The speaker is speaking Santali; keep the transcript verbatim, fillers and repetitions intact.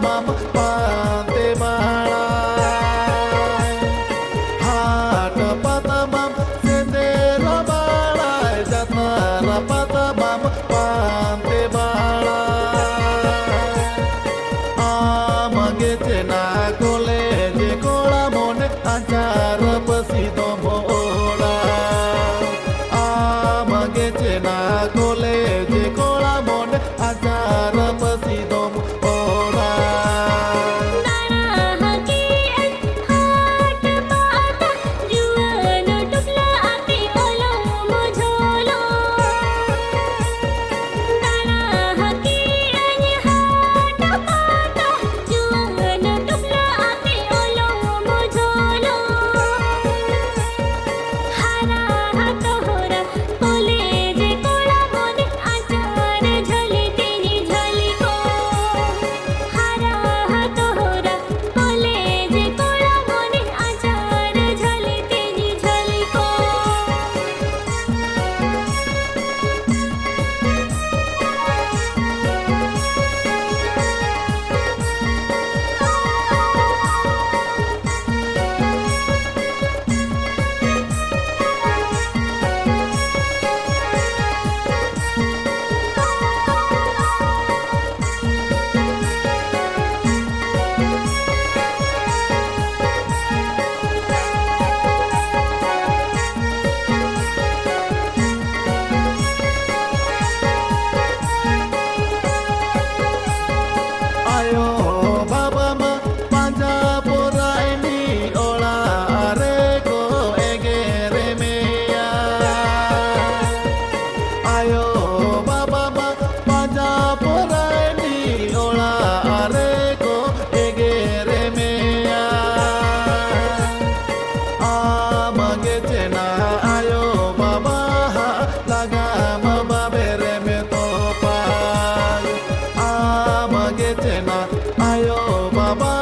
ᱵᱟᱢ ᱯᱟᱱᱛᱮ ᱵᱟᱲᱟᱭ, ᱦᱟᱴ ᱯᱟᱛᱟ ᱵᱟᱢ ᱥᱮᱸᱫᱽᱨᱟ ᱵᱟᱲᱟᱭ, ᱡᱟᱛᱨᱟ ᱯᱟᱛᱟ ᱵᱟᱢ ᱯᱟᱱᱛᱮ ᱵᱟᱲᱟᱭ᱾ ᱟᱢ ᱜᱮ ᱪᱮᱱᱟ ᱠᱚᱞᱮᱡᱽ ᱠᱚᱲᱟ ᱢᱚᱱᱮ ᱟᱪᱟᱨ ᱯᱟᱹᱥᱤ ᱫᱚᱢ ᱚᱲᱟ᱾ ᱟᱢ ᱜᱮ ᱪᱮᱱᱟ ᱠᱚᱞᱮᱡᱽ ᱠᱚᱲᱟ ᱢᱚᱱᱮ ᱟᱪᱟᱨ ᱯᱟᱹᱥᱤ ᱫᱚᱢ ᱚᱲᱟ᱾ ᱫᱟᱬᱟ ᱦᱟᱹᱠᱤ ᱦᱟᱴ ᱯᱟᱛᱟ, ᱡᱩᱣᱟᱹᱱ ᱴᱩᱯᱞᱟᱹ ᱟᱛᱮ ᱚᱞᱚᱜ ᱢᱚᱡᱷᱚᱞᱚᱜ᱾ ᱫᱟᱬᱟ ᱦᱟᱹᱠᱤ ᱦᱟᱴ ᱯᱟᱛᱟ, ᱡᱩᱣᱟᱹᱱ ᱴᱩᱯᱞᱟᱹ ᱟᱛᱮ ᱚᱞᱚᱜ ᱢᱚᱡᱷᱚᱞᱚᱜ᱾ ᱦᱟᱨᱟ ᱦᱟᱛᱚᱦᱚᱨᱟ ᱠᱚᱞᱮᱡᱽ ᱠᱚᱲᱟ ᱢᱚᱱᱮ ᱟᱪᱟᱨ ᱡᱷᱟᱹᱞᱤ ᱛᱮᱧ ᱡᱷᱟᱹᱞᱤ ᱠᱚ᱾ ᱦᱟᱨᱟ ᱦᱟᱛᱚᱦᱚᱨᱟ ᱠᱚᱞᱮᱡᱽ ᱠᱚᱲᱟ ᱢᱚᱱᱮ ᱟᱪᱟᱨ ᱡᱷᱟᱹᱞᱤ ᱛᱮᱧ ᱡᱷᱟᱹᱞᱤ ᱠᱚ᱾ ᱟᱭᱳ ᱵᱟᱵᱟ ᱢᱟ ᱯᱟᱸᱡᱟ ᱯᱚᱨᱟᱭᱱᱤ, ᱚᱲᱟᱜ ᱨᱮ ᱠᱚ ᱮᱜᱮᱨ ᱢᱮᱭᱟ᱾ ᱟᱭᱳ ᱵᱟᱵᱟ ᱢᱟ ᱯᱟᱸᱡᱟ ᱯᱚᱨᱟᱭᱱᱤ, ᱚᱲᱟᱜ ᱨᱮ ᱠᱚ ᱮᱜᱮᱨ ᱢᱮᱭᱟ᱾ ᱟᱢ ᱜᱮ ᱪᱮᱱᱟ ᱟᱭᱳ ᱵᱟᱵᱟ ᱦᱟᱜ ᱞᱟᱜᱟᱢ ᱵᱟᱵᱮᱨ ᱢᱮ ᱛᱚᱯᱟᱜ᱾ ᱟᱢ ᱜᱮ ᱪᱮᱱᱟ ᱟᱭᱳ ᱵᱟᱵᱟ